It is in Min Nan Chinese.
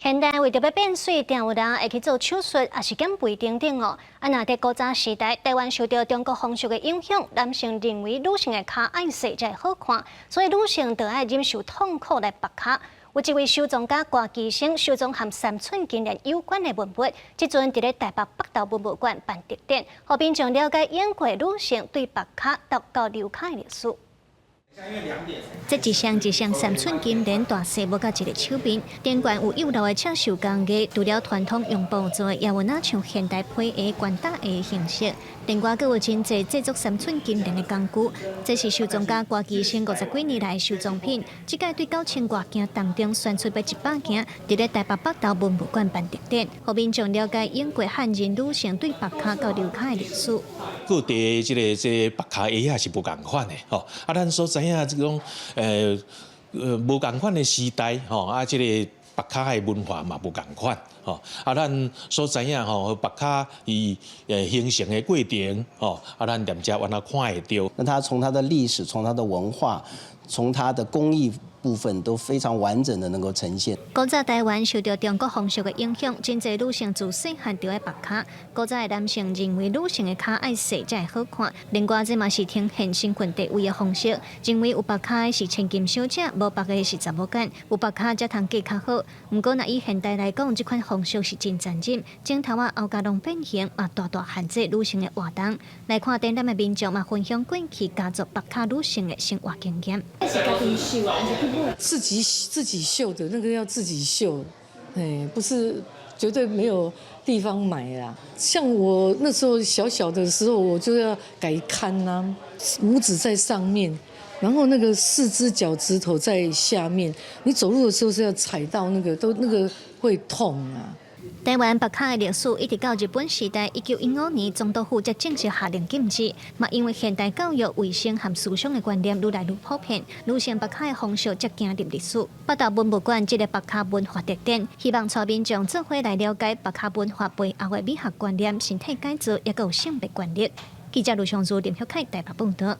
現代為著欲變媠，定有人會去做手術，抑是減肥等等哦。啊，若佇古早時代，台灣受著中國風俗的影響，男性認為女性的跤愛細才會好看，所以女性就愛忍受痛苦來縛跤。有一位收藏家郭其生收藏和三寸金蓮有關的文物，這陣佇咧台北北投文物館辦特展，予民眾了解英國女性對縛跤到留跤的歷史。這一雙一雙三寸金蓮大細無佮一个手臂，頂懸有幼老的刺繡工藝，除了傳統用布做的，也有若像現代皮鞋、懸搭鞋的形式。另外，閣有真濟製作三寸金蓮的工具，這是收藏家郭其生五十幾年來的收藏品。這擺對9000外件當中選出欲100件，佇咧台北北投文物館辦特展，予民眾了解英國漢人女性對縛跤到留跤的歷史。各地這个這縛跤鞋仔是無仝款的吼，啊，咱所知影這種無仝款的時代吼，啊，這个縛跤的文化嘛無仝款吼，啊，咱所知影吼，縛跤伊形成的過程吼，啊，咱踮遮原來看會著。那它從它的歷史，從它的文化，從它的工藝部分都非常完整的能夠呈現。古早台灣受著中國風俗的影響，真濟女性自細漢就愛縛跤。古早的男性認為女性的跤愛細才會好看，另外這嘛是呈現身份地位的方式。認為有縛跤的是千金小姐，無縛的是查某囝，有縛跤才通嫁較好。毋過若以現代來講，這款風俗是真殘忍，前頭仔後頰攏變形，嘛大大限制女性的活動。來看展覽的民眾嘛分享過去家族縛跤女性的生活經驗。自己繡的那個要自己繡，哎，不是絕對沒有地方買啦。像我那時候小小的時候，我就要改看吶，拇指在上面，然後那個四隻腳趾頭在下面，你走路的時候是要踩到那個，都那個會痛啊。台灣縛跤的歷史一直到日本時代，1915年總督府才正式下令禁止。嘛，因為現代教育、衛生和思想的觀念愈來愈普遍，女性縛跤的風俗才走入歷史。北投文物館這个縛跤文化特展，希望帶民眾做伙來了解縛跤文化背後的美學觀念、身體改造，抑閣有性別權力。記者盧尚如、林旭凱台北報導。